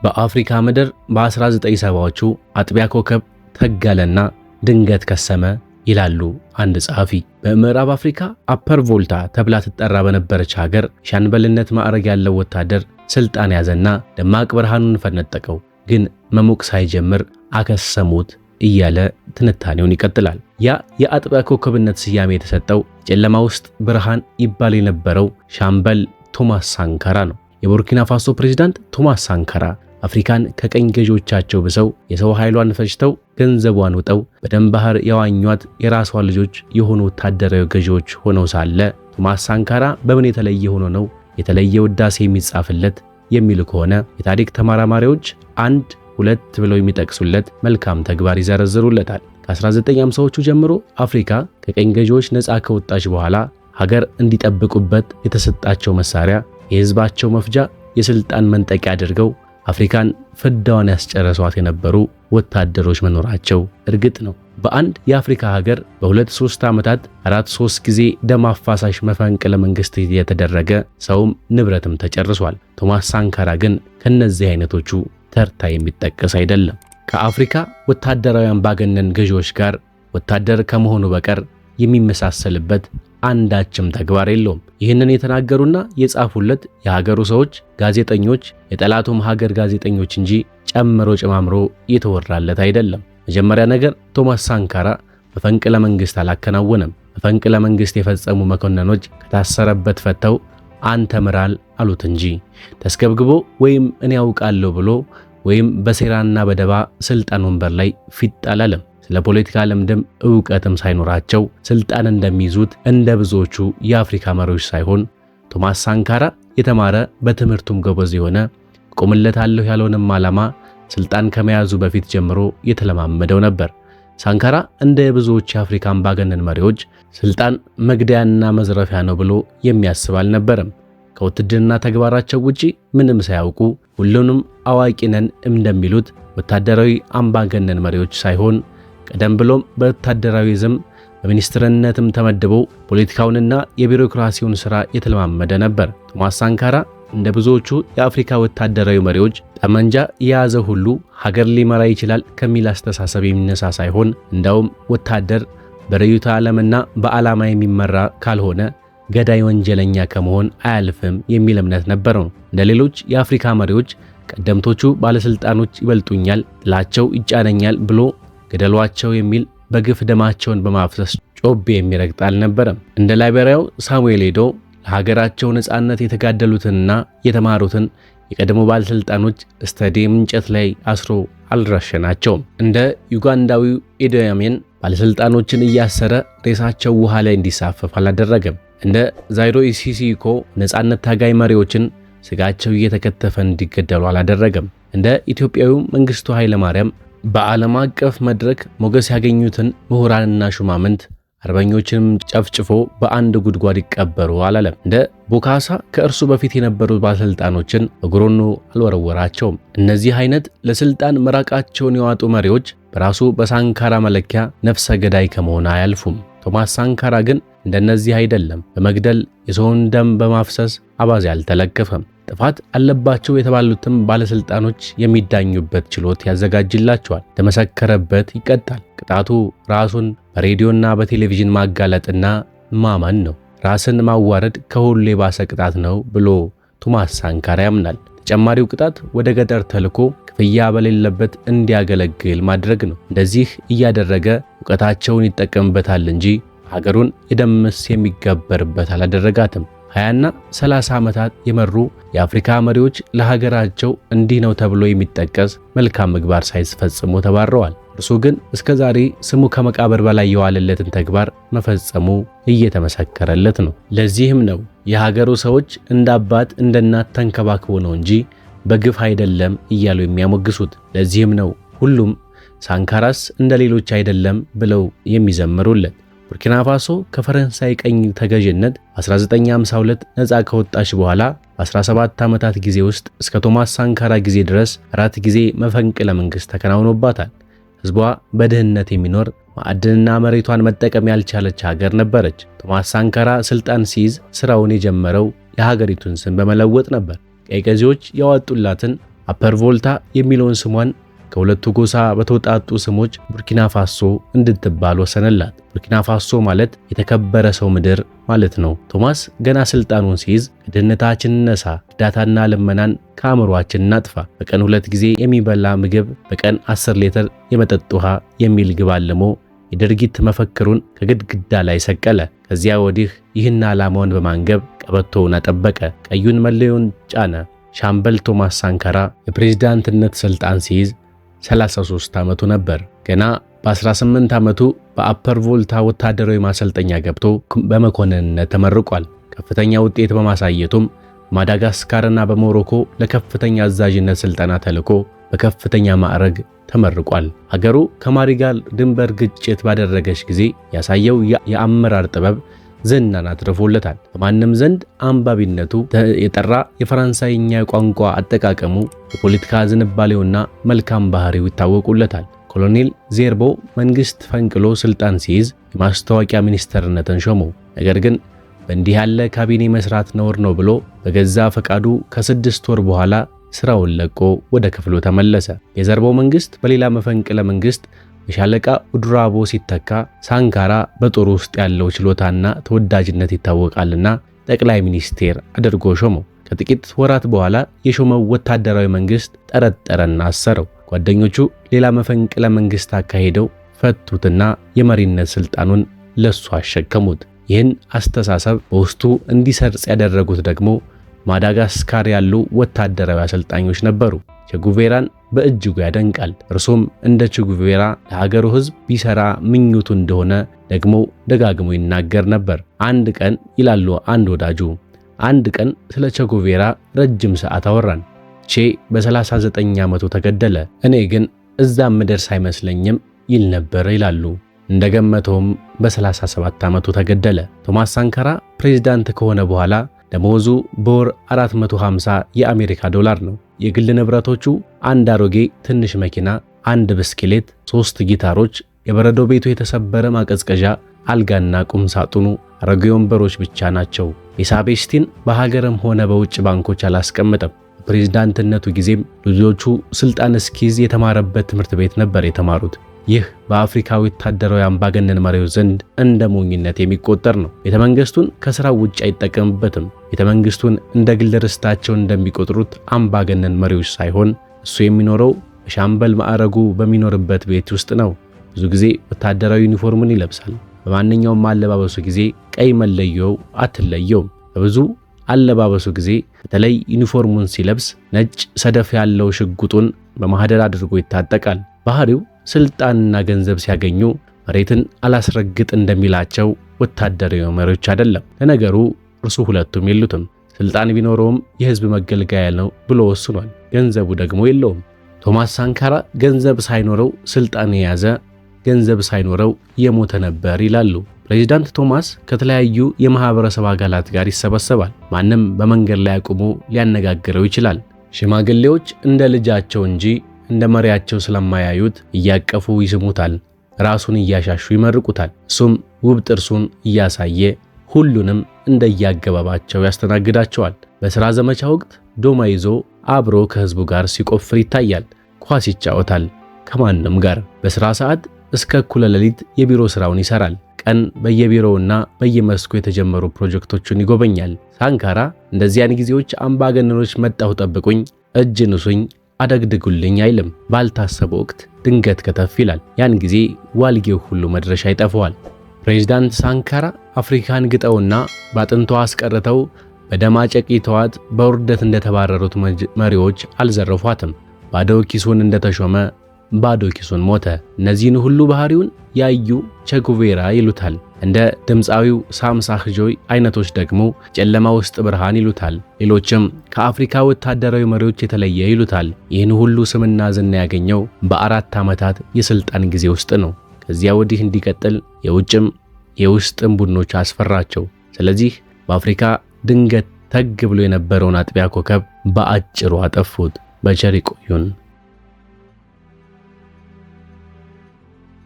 በአፍሪካ ምድር በ1970ዎቹ አጥቢያ ኮከብ ተጋለና ድንገት ከሰመ ይላሉ አንድ ጸሐፊ። በምዕራብ አፍሪካ አፐር ቮልታ ተብላ ትጠራ በነበረች ሀገር ሻምበልነት ማዕረግ ያለው ወታደር ስልጣን ያዘና ደማቅ ብርሃኑን ፈነጠቀው፣ ግን መሞቅ ሳይጀምር አከሰሙት እያለ ትንታኔውን ይቀጥላል። ያ የአጥቢያ ኮከብነት ስያሜ የተሰጠው ጨለማ ውስጥ ብርሃን ይባል የነበረው ሻምበል ቶማስ ሳንካራ ነው። የቡርኪና ፋሶ ፕሬዝዳንት ቶማስ ሳንካራ አፍሪካን ከቀኝ ገዢዎቻቸው ብሰው የሰው ኃይሏን ፈጅተው ገንዘቧን ውጠው በደም ባህር የዋኟት የራሷ ልጆች የሆኑ ወታደራዊ ገዢዎች ሆነው ሳለ ቶማስ ሳንካራ በምን የተለየ ሆኖ ነው የተለየ ውዳሴ የሚጻፍለት የሚሉ ከሆነ የታሪክ ተመራማሪዎች አንድ ሁለት ብለው የሚጠቅሱለት መልካም ተግባር ይዘረዝሩለታል። ከ1950ዎቹ ጀምሮ አፍሪካ ከቀኝ ገዢዎች ነፃ ከወጣች በኋላ ሀገር እንዲጠብቁበት የተሰጣቸው መሳሪያ የህዝባቸው መፍጃ፣ የስልጣን መንጠቂያ አድርገው አፍሪካን ፍዳዋን ያስጨረሷት የነበሩ ወታደሮች መኖራቸው እርግጥ ነው። በአንድ የአፍሪካ ሀገር በሁለት ሶስት ዓመታት አራት ሶስት ጊዜ ደም አፋሳሽ መፈንቅለ መንግስት የተደረገ ሰውም ንብረትም ተጨርሷል። ቶማስ ሳንካራ ግን ከነዚህ አይነቶቹ ተርታ የሚጠቀስ አይደለም። ከአፍሪካ ወታደራዊ አምባገነን ገዢዎች ጋር ወታደር ከመሆኑ በቀር የሚመሳሰልበት አንዳችም ተግባር የለውም። ይህንን የተናገሩና የጻፉለት የሀገሩ ሰዎች፣ ጋዜጠኞች፣ የጠላቱም ሀገር ጋዜጠኞች እንጂ ጨምሮ ጨማምሮ የተወራለት አይደለም። መጀመሪያ ነገር ቶማስ ሳንካራ መፈንቅለ መንግስት አላከናወነም። መፈንቅለ መንግስት የፈጸሙ መኮንኖች ከታሰረበት ፈተው አንተ ምራል አሉት እንጂ ተስገብግቦ ወይም እኔ ያውቃለሁ ብሎ ወይም በሴራና በደባ ስልጣን ወንበር ላይ ፊት አላለም። ስለ ፖለቲካ ልምድም ዕውቀትም ሳይኖራቸው ስልጣን እንደሚይዙት እንደ ብዙዎቹ የአፍሪካ መሪዎች ሳይሆን ቶማስ ሳንካራ የተማረ በትምህርቱም ጎበዝ የሆነ ቆምለታለሁ ያለውንም ዓላማ ስልጣን ከመያዙ በፊት ጀምሮ የተለማመደው ነበር። ሳንካራ እንደ ብዙዎቹ የአፍሪካ አምባገነን መሪዎች ስልጣን መግደያና መዝረፊያ ነው ብሎ የሚያስብ አልነበረም። ከውትድርና ተግባራቸው ውጪ ምንም ሳያውቁ ሁሉንም አዋቂ ነን እንደሚሉት ወታደራዊ አምባገነን መሪዎች ሳይሆን ቀደም ብሎም በወታደራዊ ዝም በሚኒስትርነትም ተመድቦ ፖለቲካውንና የቢሮክራሲውን ሥራ የተለማመደ ነበር። ቶማስ ሳንካራ እንደ ብዙዎቹ የአፍሪካ ወታደራዊ መሪዎች ጠመንጃ የያዘ ሁሉ ሀገር ሊመራ ይችላል ከሚል አስተሳሰብ የሚነሳ ሳይሆን እንዳውም ወታደር በርዕዮተ ዓለምና በዓላማ የሚመራ ካልሆነ ገዳይ ወንጀለኛ ከመሆን አያልፍም የሚል እምነት ነበረው። እንደ ሌሎች የአፍሪካ መሪዎች ቀደምቶቹ ባለስልጣኖች ይበልጡኛል፣ ጥላቸው ይጫነኛል ብሎ ገደሏቸው የሚል በግፍ ደማቸውን በማፍሰስ ጮቤ የሚረግጥ አልነበረም። እንደ ላይቤሪያው ሳሙኤል ኤዶ ለሀገራቸው ነጻነት የተጋደሉትንና የተማሩትን የቀድሞ ባለስልጣኖች ስታዲየም እንጨት ላይ አስሮ አልረሸናቸውም። እንደ ዩጋንዳዊው ኢዲ አሚን ባለስልጣኖችን እያሰረ ሬሳቸው ውሃ ላይ እንዲሳፈፍ አላደረገም። እንደ ዛይሮ ሲሲኮ ነጻነት ታጋይ መሪዎችን ስጋቸው እየተከተፈ እንዲገደሉ አላደረገም። እንደ ኢትዮጵያዊው መንግስቱ ኃይለ ማርያም በዓለም አቀፍ መድረክ ሞገስ ያገኙትን ምሁራንና ሹማምንት አርበኞችንም ጨፍጭፎ በአንድ ጉድጓድ ይቀበሩ አላለም። እንደ ቦካሳ ከእርሱ በፊት የነበሩ ባለስልጣኖችን በጎሮኖ አልወረወራቸውም። እነዚህ አይነት ለስልጣን መራቃቸውን የዋጡ መሪዎች በራሱ በሳንካራ መለኪያ ነፍሰ ገዳይ ከመሆን አያልፉም። ቶማስ ሳንካራ ግን እንደነዚህ አይደለም። በመግደል የሰውን ደም በማፍሰስ አባዜ አልተለከፈም። ጥፋት አለባቸው የተባሉትም ባለስልጣኖች የሚዳኙበት ችሎት ያዘጋጅላቸዋል። ተመሰከረበት ይቀጣል። ቅጣቱ ራሱን በሬዲዮና በቴሌቪዥን ማጋለጥና ማመን ነው። ራስን ማዋረድ ከሁሉ የባሰ ቅጣት ነው ብሎ ቶማስ ሳንካራ ያምናል። ተጨማሪው ቅጣት ወደ ገጠር ተልኮ ክፍያ በሌለበት እንዲያገለግል ማድረግ ነው። እንደዚህ እያደረገ እውቀታቸውን ይጠቀምበታል እንጂ ሀገሩን የደምስ የሚገበርበት አላደረጋትም። 20ና 30 ዓመታት የመሩ የአፍሪካ መሪዎች ለሀገራቸው እንዲህ ነው ተብሎ የሚጠቀስ መልካም ምግባር ሳይፈጽሙ ተባረዋል። እርሱ ግን እስከ ዛሬ ስሙ ከመቃብር በላይ የዋለለትን ተግባር መፈጸሙ እየተመሰከረለት ነው። ለዚህም ነው የሀገሩ ሰዎች እንደ አባት እንደ እናት ተንከባክቦ ነው እንጂ በግፍ አይደለም እያሉ የሚያሞግሱት። ለዚህም ነው ሁሉም ሳንካራስ እንደ ሌሎች አይደለም ብለው የሚዘምሩለት። ቡርኪና ፋሶ ከፈረንሳይ ቀኝ ተገዥነት 1952 ነፃ ከወጣች በኋላ በ17 ዓመታት ጊዜ ውስጥ እስከ ቶማስ ሳንካራ ጊዜ ድረስ አራት ጊዜ መፈንቅለ መንግስት ተከናውኖባታል። ህዝቧ በድህነት የሚኖር ማዕድንና መሬቷን መጠቀም ያልቻለች ሀገር ነበረች። ቶማስ ሳንካራ ስልጣን ሲይዝ ስራውን የጀመረው የሀገሪቱን ስም በመለወጥ ነበር። ቀይ ገዢዎች ያወጡላትን አፐር ቮልታ የሚለውን ስሟን ከሁለቱ ጎሳ በተውጣጡ ስሞች ቡርኪና ፋሶ እንድትባል ወሰነላት። ቡርኪና ፋሶ ማለት የተከበረ ሰው ምድር ማለት ነው። ቶማስ ገና ስልጣኑን ሲይዝ ከድህነታችን እነሳ፣ እርዳታና ልመናን ከአእምሯችን እናጥፋ፣ በቀን 2 ጊዜ የሚበላ ምግብ፣ በቀን 10 ሊትር የመጠጥ ውሃ የሚል ግብ አልሞ የድርጊት መፈክሩን ከግድግዳ ላይ ሰቀለ። ከዚያ ወዲህ ይህን ዓላማውን በማንገብ ቀበቶውን አጠበቀ፣ ቀዩን መለዮን ጫነ። ሻምበል ቶማስ ሳንካራ የፕሬዝዳንትነት ስልጣን ሲይዝ 33 ዓመቱ ነበር። ገና በ18 ዓመቱ በአፐር ቮልታ ወታደራዊ ማሰልጠኛ ገብቶ በመኮንንነት ተመርቋል። ከፍተኛ ውጤት በማሳየቱም ማዳጋስካርና በሞሮኮ ለከፍተኛ አዛዥነት ስልጠና ተልኮ በከፍተኛ ማዕረግ ተመርቋል። ሀገሩ ከማሊ ጋር ድንበር ግጭት ባደረገች ጊዜ ያሳየው የአመራር ጥበብ ዝናን አትርፎለታል። በማንም ዘንድ አንባቢነቱ፣ የጠራ የፈረንሳይኛ ቋንቋ አጠቃቀሙ፣ የፖለቲካ ዝንባሌውና መልካም ባህሪው ይታወቁለታል። ኮሎኔል ዜርቦ መንግስት ፈንቅሎ ስልጣን ሲይዝ የማስታወቂያ ሚኒስተርነትን ሾመው። ነገር ግን በእንዲህ ያለ ካቢኔ መስራት ነውር ነው ብሎ በገዛ ፈቃዱ ከ6 ወር በኋላ ስራውን ለቆ ወደ ክፍሉ ተመለሰ። የዘርቦ መንግስት በሌላ መፈንቅለ መንግስት በሻለቃ ኡድራቦ ሲተካ ሳንካራ በጦር ውስጥ ያለው ችሎታና ተወዳጅነት ይታወቃልና ጠቅላይ ሚኒስቴር አድርጎ ሾመው። ከጥቂት ወራት በኋላ የሾመው ወታደራዊ መንግስት ጠረጠረና አሰረው። ጓደኞቹ ሌላ መፈንቅለ መንግስት አካሄደው ፈቱትና የመሪነት ስልጣኑን ለሱ አሸከሙት። ይህን አስተሳሰብ በውስጡ እንዲሰርጽ ያደረጉት ደግሞ ማዳጋስካር ያሉ ወታደራዊ አሰልጣኞች ነበሩ። ቼጉቬራን በእጅጉ ያደንቃል። እርሱም እንደ ቼጉቬራ ለሀገሩ ሕዝብ ቢሰራ ምኞቱ እንደሆነ ደግሞ ደጋግሞ ይናገር ነበር። አንድ ቀን ይላሉ አንድ ወዳጁ፣ አንድ ቀን ስለ ቼጉቬራ ረጅም ሰዓት አወራን። ቼ በ39 ዓመቱ ተገደለ፣ እኔ ግን እዛም ምደርስ አይመስለኝም ይል ነበር ይላሉ። እንደገመተውም በ37 ዓመቱ ተገደለ። ቶማስ ሳንካራ ፕሬዝዳንት ከሆነ በኋላ ደሞዙ በወር 450 የአሜሪካ ዶላር ነው። የግል ንብረቶቹ አንድ አሮጌ ትንሽ መኪና፣ አንድ ብስክሌት፣ 3 ጊታሮች፣ የበረዶ ቤቱ የተሰበረ ማቀዝቀዣ፣ አልጋና ቁም ሳጥኑ፣ አሮጌ ወንበሮች ብቻ ናቸው። ኢሳቤስቲን በሀገርም ሆነ በውጭ ባንኮች አላስቀመጠም። በፕሬዝዳንትነቱ ጊዜም ልጆቹ ስልጣን እስኪይዝ የተማረበት ትምህርት ቤት ነበር የተማሩት። ይህ በአፍሪካ ወታደራዊ አምባገነን መሪዎች ዘንድ እንደ ሞኝነት የሚቆጠር ነው። ቤተመንግስቱን ከስራው ውጭ አይጠቀምበትም። ቤተመንግስቱን እንደ ግል ርስታቸው እንደሚቆጥሩት አምባገነን መሪዎች ሳይሆን እሱ የሚኖረው በሻምበል ማዕረጉ በሚኖርበት ቤት ውስጥ ነው። ብዙ ጊዜ ወታደራዊ ዩኒፎርምን ይለብሳል። በማንኛውም አለባበሱ ጊዜ ቀይ መለዮው አትለየውም። በብዙ አለባበሱ ጊዜ በተለይ ዩኒፎርሙን ሲለብስ ነጭ ሰደፍ ያለው ሽጉጡን በማህደር አድርጎ ይታጠቃል። ባህሪው ስልጣንና ገንዘብ ሲያገኙ መሬትን አላስረግጥ እንደሚላቸው ወታደራዊ መሪዎች አይደለም። ለነገሩ እርሱ ሁለቱም የሉትም። ስልጣን ቢኖረውም የህዝብ መገልገያ ነው ብሎ ወስኗል። ገንዘቡ ደግሞ የለውም። ቶማስ ሳንካራ ገንዘብ ሳይኖረው ስልጣን የያዘ፣ ገንዘብ ሳይኖረው የሞተ ነበር ይላሉ። ፕሬዚዳንት ቶማስ ከተለያዩ የማህበረሰብ አካላት ጋር ይሰበሰባል። ማንም በመንገድ ላይ አቁሞ ሊያነጋግረው ይችላል። ሽማግሌዎች እንደ ልጃቸው እንጂ እንደ መሪያቸው ስለማያዩት እያቀፉ ይስሙታል። ራሱን እያሻሹ ይመርቁታል። እሱም ውብ ጥርሱን እያሳየ ሁሉንም እንደያገባባቸው ያስተናግዳቸዋል። በሥራ ዘመቻ ወቅት ዶማ ይዞ አብሮ ከህዝቡ ጋር ሲቆፍር ይታያል። ኳስ ይጫወታል ከማንም ጋር። በሥራ ሰዓት እስከ እኩለ ሌሊት የቢሮ ስራውን ይሰራል። ቀን በየቢሮውና በየመስኩ የተጀመሩ ፕሮጀክቶችን ይጎበኛል። ሳንካራ እንደዚያን ጊዜዎች አምባገነኖች መጣሁ ጠብቁኝ፣ እጅ ንሱኝ፣ አደግድጉልኝ አይልም። ባልታሰበ ወቅት ድንገት ከተፍ ይላል። ያን ጊዜ ዋልጌው ሁሉ መድረሻ ይጠፋዋል። ፕሬዝዳንት ሳንካራ አፍሪካን ግጠውና ባጥንቷ አስቀርተው በደም አጨቅይተዋት በውርደት እንደተባረሩት መሪዎች አልዘረፏትም። ባዶ ኪሱን እንደተሾመ ባዶ ኪሱን ሞተ። እነዚህን ሁሉ ባህሪውን ያዩ ቼጉቬራ ይሉታል። እንደ ድምፃዊው ሳምሳህ ጆይ አይነቶች ደግሞ ጨለማ ውስጥ ብርሃን ይሉታል። ሌሎችም ከአፍሪካ ወታደራዊ መሪዎች የተለየ ይሉታል። ይህን ሁሉ ስምና ዝና ያገኘው በ4 ዓመታት የስልጣን ጊዜ ውስጥ ነው። ከዚያ ወዲህ እንዲቀጥል የውጭም የውስጥም ቡድኖች አስፈራቸው። ስለዚህ በአፍሪካ ድንገት ተግ ብሎ የነበረውን አጥቢያ ኮከብ በአጭሩ አጠፉት። በቸር ይቆዩን።